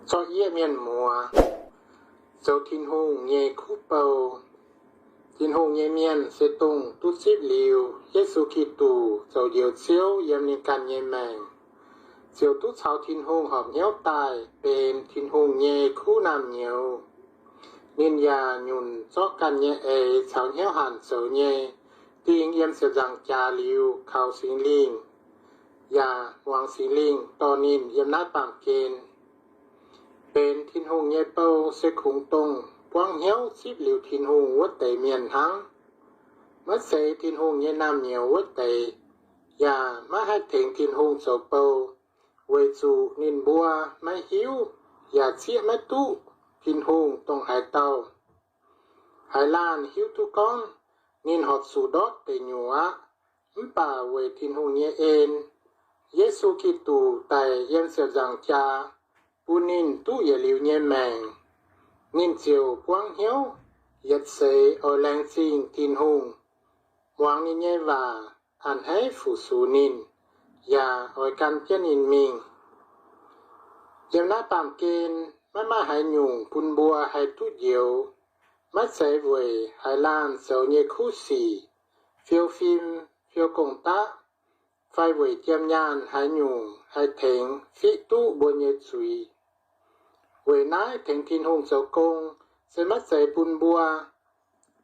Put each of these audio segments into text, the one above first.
Zorqv yieqv mienh muoz, zoux Tin-Hungh nyei kuv bou. Tin-Hungh nyei mienh se dongh duqv zipv liuz Yesu Giduc zoux Njoux Ziouv yiem ninh ganh nyei maengc, ziouc duqv caux Tin-Hungh horpc hnyouv daaih benx Tin-Hungh nyei kuv naamh nyouz. Ninh yaac nyunc zorqv ganh nyei eix caux hnyouv hanc zoux nyei ding yiem ziepc nzaangc jaax liuz kaux Singx Lingh, yaac muangx Singx Lingh dorh ninh yiem naaiv baamh gen. Benx Tin-Hungh nyei bou se kungx dongh buangv hnyouv zipv liuz Tin-Hungh wuov deix mienh hnangv, maiv zeiz Tin-Hungh nyei naamh nyouz wuov deix, yaac maiv haih tengx Tin-Hungh zoux bou, weic zuqc ninh mbuo maiv hiuv yaac zieqv maiv duqv Tin-Hungh dongh haaix dauh. Haaix laanh hiuv duqv gorngv ninh horpc zuqc ndortv deic nyuoqc aqv, mv baac weic Tin-Hungh nyei en, Yesu Giduc daic yiem ziepc nzaangc jaax bun ninh duqv yietc liuz nyei maengc, ninh ziouc buangv hnyouv yietc seix oix laengz zingh Tin-Hungh, muangx ninh nyei waac, a'hneiv fu-sux ninh, yaac oix gan jienv ninh mingh. Yiem naaiv baamh gen maiv maaih haaix nyungc bun mbuo haih duqv njoux, maiv zeiz weic haaix laanh zoux nyei kuv sic, fiou fim, fiou gong-daqv, fai weic jiem nyaanh haaix nyungc haih tengx fiqv duqv mbuo nyei zuiz. Weic naaiv tengx Tin-Hungh zoux gong se maiv zeiz bun mbuo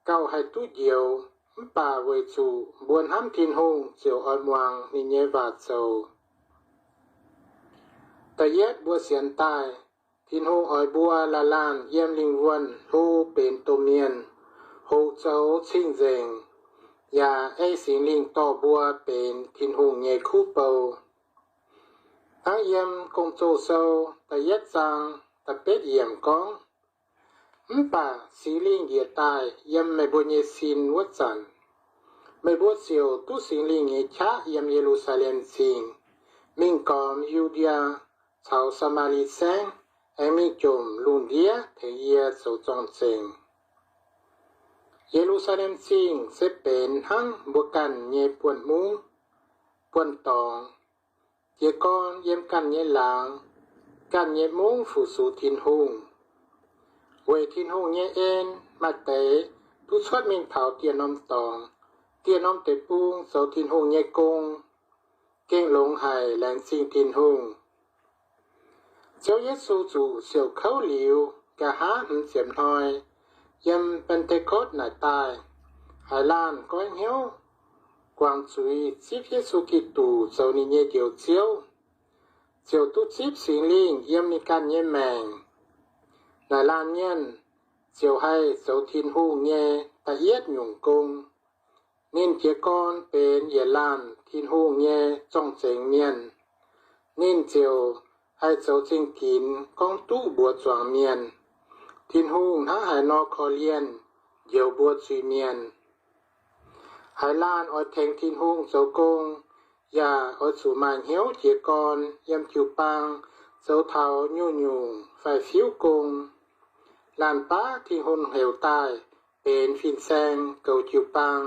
gauh haih duqv njoux, mv baac weic zuqc mbuo hnamv Tin-Hungh ziouc oix muangx ninh nyei waac zoux. Da'yietv mbuo sienx daaih, Tin-Hungh oix mbuo laanh laanh yiem lingh wuonh hlo benx domh mienh, hoqc zoux cing-nzengc, yaac ei Singx Lingh dorh mbuo benx Tin-Hungh nyei kuv bou. Hnangv yiem Gong-Zoh sou da'yietv zaang da'betv yiemc gorngv, mv baac Singx Lingh njiec daaih yiem meih mbuo nyei sin wuov zanc, meih mbuo ziouc duqv Singx Lingh nyei qaqv yiem Ye^lu^saa^lem Zingh, mingh gormx Yu^ndie caux Saa^maa^lie Saengv, aengx mingh jomc lungh ndiev tengx yie zoux zorng-zengx. Ye^lu^saa^lem Zingh se benx hnangv mbuo ganh nyei buonv-mungv, buonv-dorngx, jiez gorn yiem ganh nyei laangz, ganh nyei mungv fu-sux Tin-Hungh. Weic Tin-Hungh nyei en, maaih deix duqv cuotv mingh taux dieh norm dorngx, dieh norm deic-bung zoux Tin-Hungh nyei gong, gengh longx haic laengz zingh Tin-Hungh. Ziouv Yesu zuqc siouc kouv liuz, nqa'haav hmz ziepc hnoi, yiem Mben^te^kotv naaic daaih, haaix laanh goiv hnyouv guangc zuiz zipv Yesu Giduc zoux ninh nyei Njoux Ziouv, ziouc duqv zipv Singx Lingh yiem ninh ganh nyei maengc. Naaic laanh mienh ziouc haih zoux Tin-Hungh nyei da'yietv nyungc gong. Ninh jiez gorn benx yietc laanh Tin-Hungh nyei zorng-zengx mienh. Ninh ziouc haih zoux zingh ginx gorngv duqv mbuox zuangx mienh, Tin-Hungh hnangv haaix nor korv-lienh njoux mbuo zuiz-mienh. Haaix laanh oix tengx Tin-Hungh zoux gong, yaac oix zuqc maaih hnyouv jiez gorn yiem jiu-baang zoux taux nyungc-nyungc faix-fiuv gong. Laanh baav Tin-Hungh heuc daaih benx fin-saeng goux jiu-baang.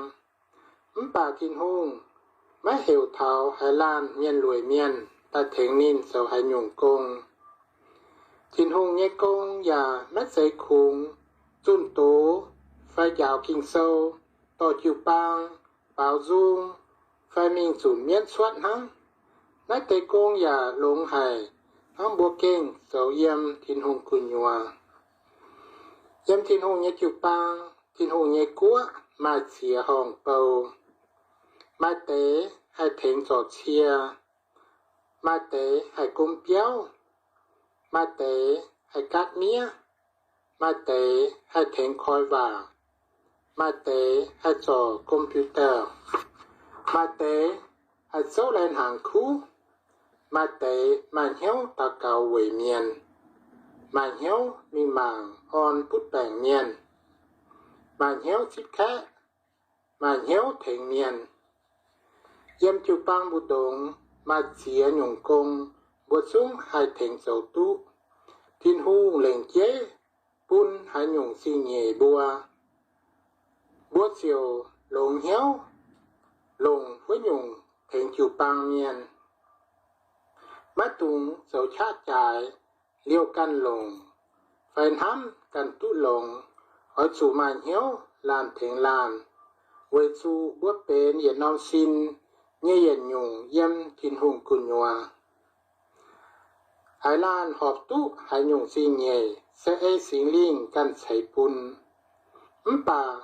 Mv baac Tin-Hungh maiv heuc taux haaix laanh mienh lueic mienh daaih tengx ninh zoux haaix nyungc gong. Tin-Hungh nyei gong yaac maiv zeiz kungx zunh doz fai njaaux Ging-Sou, dorh jiu-baang, baaux nzung, fai mingh zunc mienv cuotv hnangv. Naaiv deix gong yaac longx haic hnangv mbuo gengh zoux yiem Tin-Hungh gu'nyuoz. Yiem Tin-Hungh nyei jiu-baang, Tin-Hungh nyei guoqv maaih ziex horngc bou. Maaih deix haih tengx zorc cie, maaih deix haih gomv biauv, maaih deix haih gaatv miev, maaih deix haih tengx koi waac, maaih deix haih zorc computer, maaih deix haih zouv lai-hnaangx kuv, maaih deix maaih hnyouv daux gaux weic mienh, maaih hnyouv mingh mangc orn butv baengc mienh, maaih hnyouv zipv kaeqv, maaih hnyouv tengx mienh. Yiem jiu-baang mbu'ndongx maaih ziex nyungc gong mbuo zungv haih tengx zoux duqv. Tin-Hungh lengc jeiv bun haaix nyungc zingh nyeic mbuo, mbuo ziouc longx hnyouv longc wuov nyungc tengx jiu-baang mienh. Maiv dungx zoux qaqv jaaix, liouh ganh longc, fai hnamv ganh duqv longx, oix zuqc maaih hnyouv laanh tengx laanh, weic zuqc mbuo benx yietc norm sin nyei yietc nyungc yiem Tin-Hungh gu'nyuoz. Haaix laanh horpc duqv haaix nyungc zingh nyeic se ei Singx Lingh ganh ceix bun. Mv baac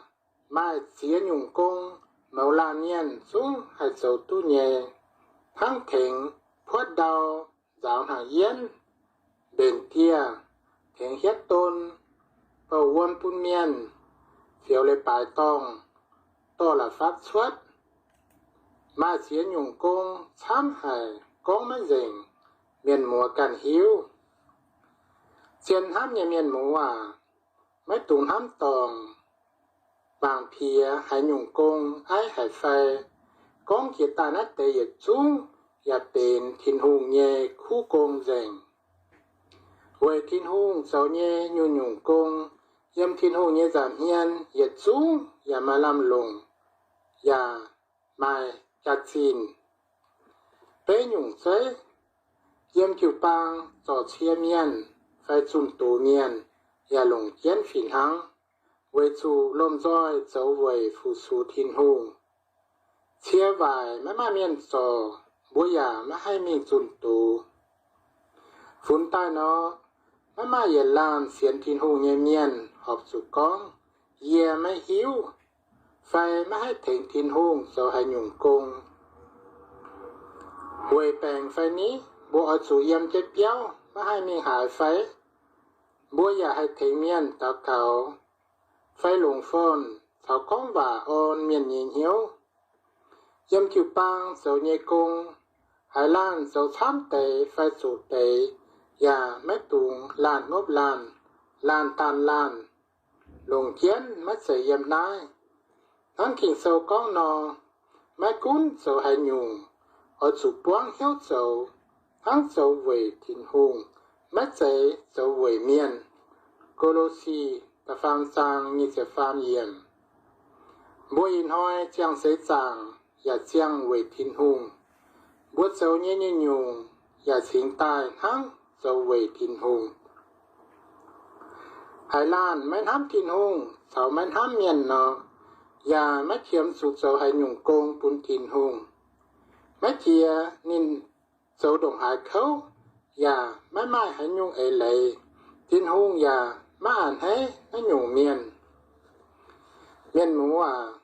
maaih ziex nyungc gong mouz laanh mienh zungv haih zoux duqv nyei, hnangv tengx puotv ndau, nzaaux hnaangx yienv, mbenc dieh, tengx hietv don, bouh wuom bun mienh, fioux leiz-baaix dorngh, dorh la'fapv cuotv. Maaih ziex nyungc gong camv haic, gorngv maiv nzengc, mienh muoz ganh hiuv. Zien hnamv nyei mienh muoz aac, maiv dungx hnamv dorngc. Mangc piex haaix nyungc gong aiv haic fai, gorngv jiex daaih naaiv deix yietc zungv yaac benx Tin-Hungh nyei kuv gong nzengc. Weic Tin-Hungh zoux nyei nyungc-nyungc gong yiem Tin-Hungh nyei nza'hmien yietc zungv yaac maaih lamh longc yaac maaih jaax-zinh. Beiv nyungc zeiv, yiem jiu-baang zorc cie mienh fai zunh doz mienh yaac longc jienv fih hnangv, weic zuqc lomh nzoih zoux weic fu-sux Tin-Hungh. Cie waaic maiv maaih mienh zorc, mbuo yaac maiv haih mingh zunh doz. Funx daaih nor, maiv maaih yietc laanh sienx Tin-Hungh nyei mienh horpc zuqc gorngv, yie maiv hiuv, fai maiv haih tengx Tin-Hungh zoux haaix nyungc gong. Weic baengc fai ni, mbuo oix zuqc yiem jienv biauv maiv haih mingh haaix fai? Mbuo yaac haih tengx mienh daux gaux fai longc phone caux gorngv waac orn mienh nyei hnyouv. Yiem jiu-baang zoux nyei gong, haaix laanh zoux camv deix fai zoqc deix, yaac maiv dungx laanh ngopv laanh, laanh daanh laanh, longc jienv maiv zeiz yiem naaiv. Hnangv Ging-Sou gorngv nor, maiv gunv zoux haaix nyungc, oix zuqc buangv hnyouv zoux, hnangv zoux weic Tin-Hungh, maiv zeiz zoux weic mienh. Ko^lo^si da'faam zaang nyic ziepc faam yiemc. Mbuo ih hnoi ziangh seix zaangc yaac ziangh weic Tin-Hungh. Mbuo zoux nyei nyungc-nyungc yaac cingx daaih hnangv zoux weic Tin-Hungh. Haaix laanh maiv hnamv Tin-Hungh caux maiv hnamv mienh nor, yaac maiv qiemx zuqc zoux haaix nyungc gong bun Tin-Hungh. Maiv jiex ninh zoux ndongc haaix kouv, yaac maiv maaih haaix nyungc eix leiz, Tin-Hungh yaac maiv a'hneiv naaiv nyungc mienh. Mienh muoz aac,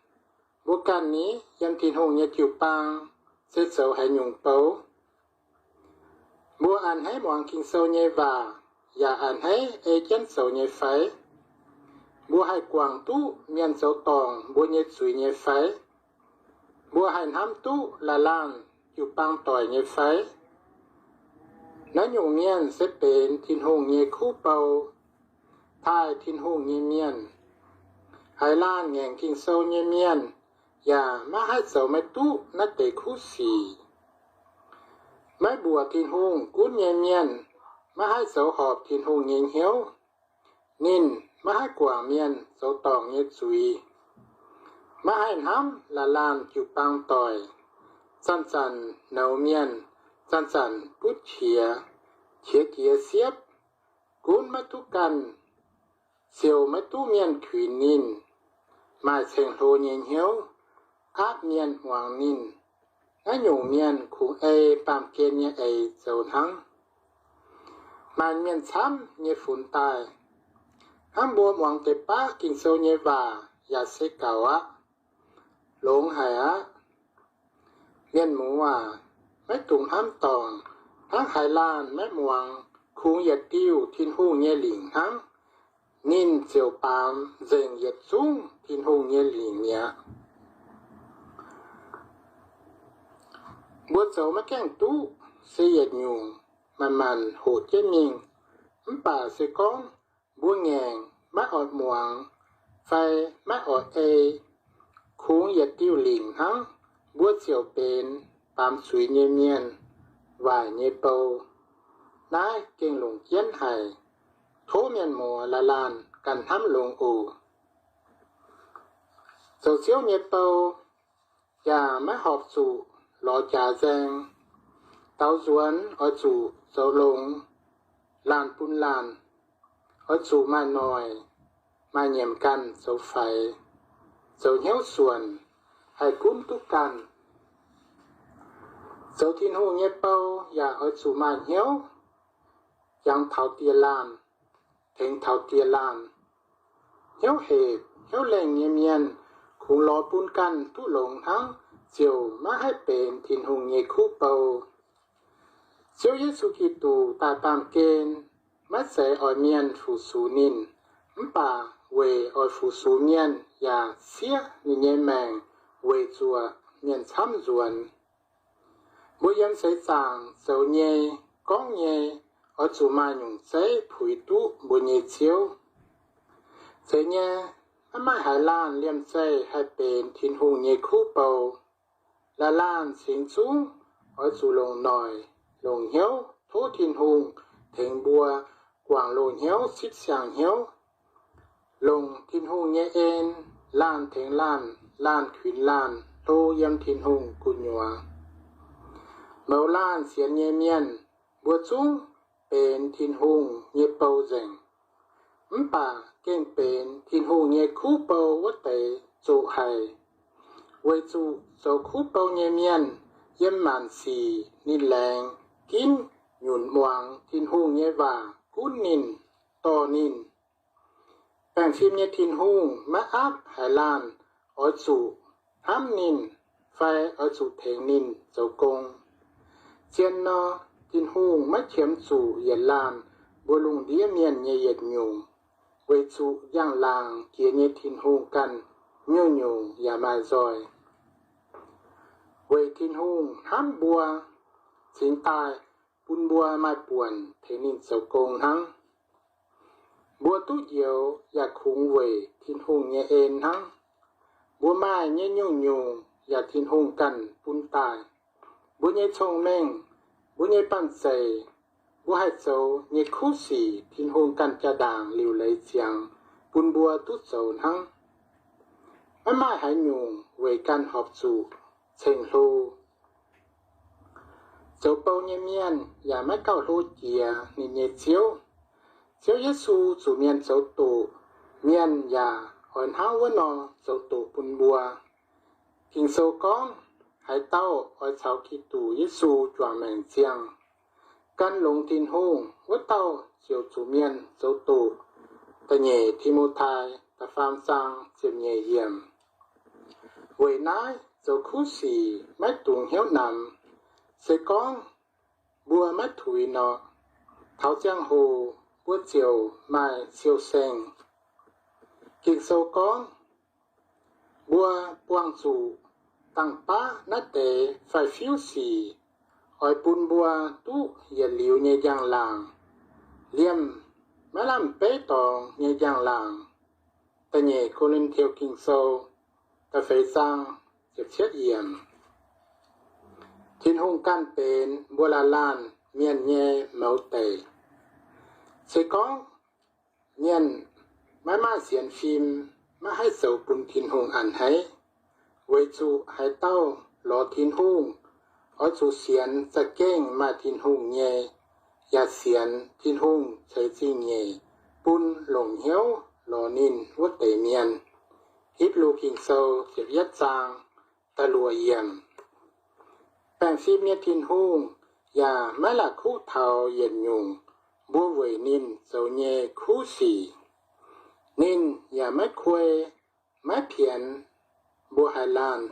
mbuo ganh ni yiem Tin-Hungh nyei jiu-baang se zoux haaix nyungc bou? Mbuo a'hneiv muangx Ging-Sou nyei waac yaac a'hneiv ei jienv zoux nyei fai? Mbuo haih guangc duqv mienh zoux dorngc mbuo nyei zuiz nyei fai? Mbuo haih hnamv duqv laanh-laanh jiu-baang doic nyei fai? Naaiv nyungc mienh se benx Tin-Hungh nyei kuv bou, taaih Tin-Hungh nyei mienh. Haaix laanh ngaengc Ging-Sou nyei mienh yaac maiv haih zoux maiv duqv naaiv deix kuv sic. Maiv mbuoqc Tin-Hungh gunv nyei mienh maiv haih zoux horpc Tin-Hungh nyei hnyouv. Ninh maiv haih guangc mienh zoux dorngc nyei zuiz, maiv haih hnamv laanh-laanh jiu-baang doic, zanc-zanc nouz mienh, zanc-zanc butv qiex, qiex jiez siepv, gunv maiv duqv ganh, siouc maiv duqv mienh kuinx ninh, maaih ceng-hlo nyei hnyouv, aapv mienh muangx ninh. Naaiv nyungc mienh kungx ei baamh gen nyei eix zoux hnangv. Maaih mienh camv nyei funx daaih, hnangv mbuo muangx deix baav Ging-Sou nyei waac yaac se gaux aqv. Longx haic aqv. Mienh muoz aac, maiv dungx hnamv dorngc hnangv haaix laanh maiv muangx kungx yietc diuh Tin-Hungh nyei lingc hnangv. Ninh ziouc baamz nzengc yietc zungv Tin-Hungh nyei lingc mi'aqv. Mbuo zoux maiv gaengh duqv se yietc nyungc, manc-manc hoqc jienv mingh. Mv baac se gorngv mbuo ngaengc maiv oix muangx fai maiv oix ei kungx yietc diuh lingc hnangv, mbuo ziouc benx baamz zuiz nyei mienh, waaic nyei bou. Naaiv gengh longc jienv haic. Tov mienh muoz laanh laanh ganh hnamv longx oc. Zoux Ziouv nyei bou yaac maiv horpc zuqc lorz jaax nzaeng. Daaux nzuonx oix zuqc zoux longx, laanh bun laanh, oix zuqc maaih noic, maaih nyiemc ganh zoux faix, zoux hnyouv suonc, haih gunv duqv ganh. Zoux Tin-Hungh nyei bou yaac oix zuqc maaih hnyouv jangx taux dieh laanh, tengx taux dieh laanh. Hnyouv hec, hnyouv lengh nyei mienh kungx lorz bun ganh duqv longx hnangv ziouc maiv haih benx Tin-Hungh nyei kuv bou. Ziouv Yesu Giduc daaih baamh gen maiv zeiz oix mienh fu-sux ninh, mv baac weic oix fu-sux mienh yaac siev ninh nyei maengc weic zuoqc mienh camv nzuonx. Mbuo yiem seix zaangc zoux nyei, gorngv nyei, oix zuqc maaih nyungc zeiv puix duqv mbuo nyei Ziouv. Zeiz nyei, maiv maaih haaix laanh liemh zeih haih benx Tin-Hungh nyei kuv bou. Laanh laanh cingx zungv oix zuqc longc noic, longc hnyouv tov Tin-Hungh tengx mbuo guangc loz-hnyouv sipv siang-hnyouv, longc Tin-Hungh nyei en, laanh tengx laanh, laanh kuinx laanh hlo yiem Tin-Hungh gu'nyuoz. Mouz laanh sienx nyei mienh, mbuo zungv benx Tin-Hungh nyei bou nzengc, mv baac gengh benx Tin-Hungh nyei kuv bou wuov deix zoqc haic. Weic zuqc zoux kuv bou nyei mienh yiem maanc sic ninh laengz ginv nyunc muangx Tin-Hungh nyei waac gunv ninh, dorh ninh. Baengh fim nyei Tin-Hungh maiv aapv haaix laanh oix zuqc hnamv ninh fai oix zuqc tengx ninh zoux gong. Zien nor, Tin-Hungh maiv qiemx zuqc yietc laanh mbuo lungh ndiev mienh nyei yietc nyungc, weic zuqc njang-laangc jiex nyei Tin-Hungh ganh nyungc-nyungc yaac maaih nzoih. Weic Tin-Hungh hnamv mbuo, cingx daaih bun mbuo maaih buonc tengx ninh zoux gong hnangv. Mbuo duqv njoux yaac kungx weic Tin-Hungh nyei en hnangv. Mbuo maaih nyei nyungc-nyungc yaac Tin-Hungh ganh bun daaih. Mbuo nyei cong-mengh, mbuo nyei banh zeic, mbuo haih zoux nyei kuv sic Tin-Hungh ganh jaa-ndaangc liuc leiz ziangx bun mbuo duqv zoux hnangv. Maiv maaih haaix nyungc weic ganh horpc zuqc ceng-hlo. Zoux bou nyei mienh yaac maiv gauh hlo jiex ninh nyei Ziouv. Ziouv Yesu zuqc mienh zoux doqc, mienh yaac oix hnangv wuov nor zoux doqc bun mbuo. Ging-Sou gorngv, haaix dauh oix caux Giduc Yesu juangc maengc ziangh, gan longx Tin-Hungh, wuov dauh ziouc zuqc mienh zoux doqc. Da'nyeic Ti^mo^tai da'faam zaang ziepc nyeic yiemc. Weic naaiv zoux kuv sic maiv dungx hnyouv namx. Se gorngv mbuo maiv tuix nor, taux ziangh hoc mbuo ziouc maaih siou-saeng. Ging-Sou gorngv, mbuo buangh zuqc dangh baav naaiv deix faix-fiuv sic oix bun mbuo duqv yietc liuz nyei njang-laangc, liemh maiv lamh beiv dorngx nyei njang-laangc. Da'nyeic Ko^lin^to Ging-Sou da'feix zaang ziepc cietv yiemc. Tin-Hungh ganh benx mbuo laanh laanh mienh nyei mouz deic. Se gorngv mienh maiv maaih sienx fim, maiv haih zoux bun Tin-Hungh a'hneiv. Weic zuqc haaix dauh lorz Tin-Hungh oix zuqc sienx za'gengh maaih Tin-Hungh nyei, yaac sienx Tin-Hungh ceix zingh nyeic bun longc hnyouv lorz ninh wuov deix mienh. Hipv^lu Ging-Sou ziepc yietv zaang da'luoqc yiemc. Baengh fim nyei Tin-Hungh yaac maiv la'kuqv taux yietc nyungc mbuo weic ninh zoux nyei kuv sic. Ninh yaac maiv kuei, maiv pienx mbuo haaix laanh.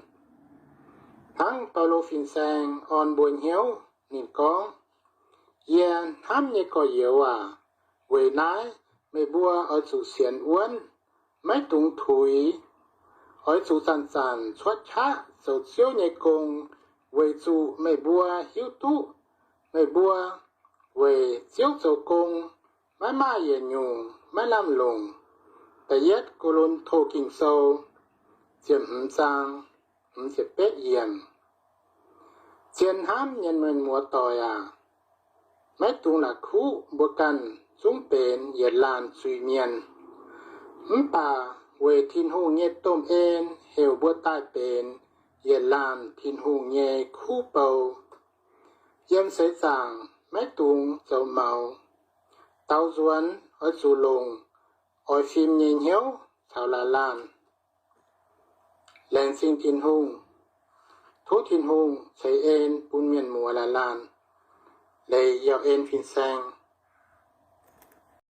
Hnangv Baulo fin-saeng orn mbuo hnyouv, ninh gorngv, yie hnamv nyei gorx-youz aac, weic naaiv meih mbuo oix zuqc sienx wuonv, maiv dungx tuix. Oix zuqc zanc-zanc cuotv qaqv zoux Ziouv nyei gong, weic zuqc meih mbuo hiuv duqv meih mbuo weic Ziouv zoux gong maiv maaih yietc nyungc maiv lamh longc. Da'yietv Ko^lin^to Ging-Sou ziepc hmz zaang hmz ziepc betv yiemc. Zien hnamv nyei mienh muoz-doic aac, maiv dungx la'kuqv mbuo ganh zungv benx yietc laanh zuiz-mienh. Mv baac weic Tin-Hungh nyei domh en heuc mbuo daaih benx yietc laanh Tin-Hungh nyei kuv bou. Yiem seix zaangc maiv dungx zoux maux. Taux nzuonx oix zuqc longc oix fim nyei hnyouv caux laanh laanh. Laengz zingh Tin-Hungh. Tov Tin-Hungh ceix en bun mienh muoz laanh laanh. Leiz yaac en fin-saeng.